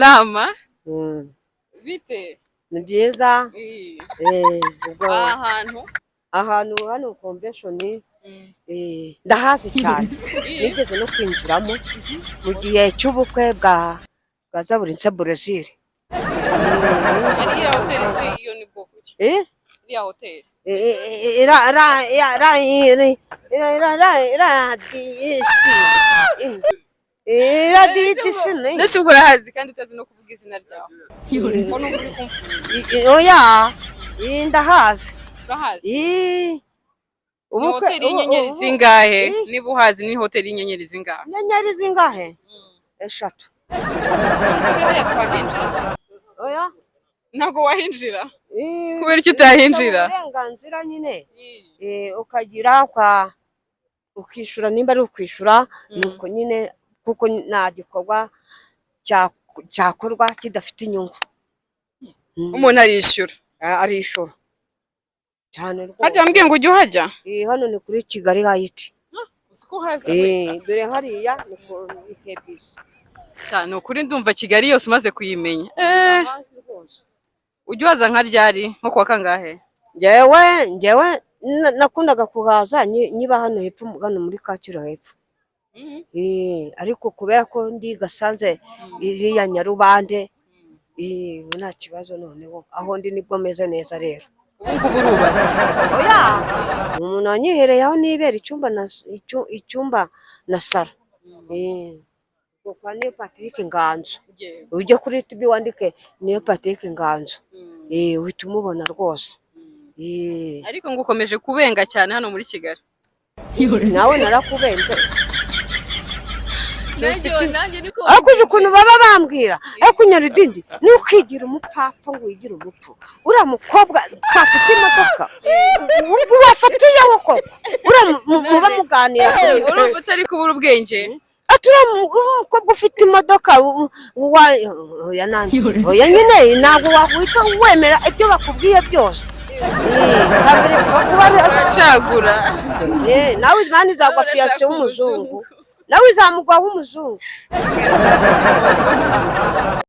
Nama. Bite? Ni byiza. Ubwo Aha hantu. Ahantu hano Convention, ndahazi cyane. Nigeze no kwinjiramo mu gihe cy'ubukwe bwa Zaburinse Burezili. Iriya hoteli se iyo ni bwoko ki? Eh? Iriya hoteli. Ira ra ya ra iri ira ira ra ira disi ira disi. Mbese ubwo urahazi kandi utazi no kuvuga izina ryawe? Ko numva uri kumfuza. Oya, ndahazi. Urahazi? Ni Ni hoteli y'inyenyeri zingahe? Niba uhazi, ni hoteli y'inyenyeri zingahe? Inyenyeri zingahe? Eshatu. Ese buri hariya twahinjira se? Oya. Ntabwo wahinjira? Kubera iki utahinjira? Uburenganzira nyine, ukagira ukishyura, nimba ari ukwishyura, nuko nyine, kuko nta gikorwa cyakorwa kidafite inyungu. Umuntu arishyura. Arishura cyane rwose. Harya wambwiye ngo ujye uhajya? Hano ni kuri Kigali Heights. Uzi ko uhazi we? Dore hariya ni ku KBC. Sha, ni ukuri ndumva Kigali yose umaze kuyimenya. Ndahazi rwose. Ujya uhaza nka ryari, nko kuwa kangahe? Njyewe nakundaga kuhaza nyiba hano hepfo, hano muri Kacyiru hepfo. Ariko kubera ko ndi Gasanze iriya Nyarubande, ubu nta kibazo. Noneho aho ndi nibwo meze neza rero. Ubu ngubu urubatse? Oya, umuntu wanyihereye aho nibera icyumba na saro. Ubwo kwa Niyo Patrick Nganzo. Ujye kuri YouTube wandike Niyo Patrick Nganzo. Uhita umubona rwose. Ariko ngo ukomeje kubenga cyane hano muri Kigali. Nawe narakubenze. Nanjye niko. Ariko uzi ukuntu baba bambwira? Ariko Nyarudindi ni ukigira umupfapfa ngo wigire umupfu. Uriya mukobwa afite imodoka wafatiyeho koko, uriya muba muganira. Urumva utari kubura ubwenge. Ati uriya mukobwa ufite imodoka, oya nanjye oya nyine, ntabwo wakwita wemera ibyo bakubwiye byose. Icya mbere kuba ari Uracagura. Nawe Imana izagwa fiancé w'umuzungu, nawe izamugwa w'umuzungu. Azafite umuzungu.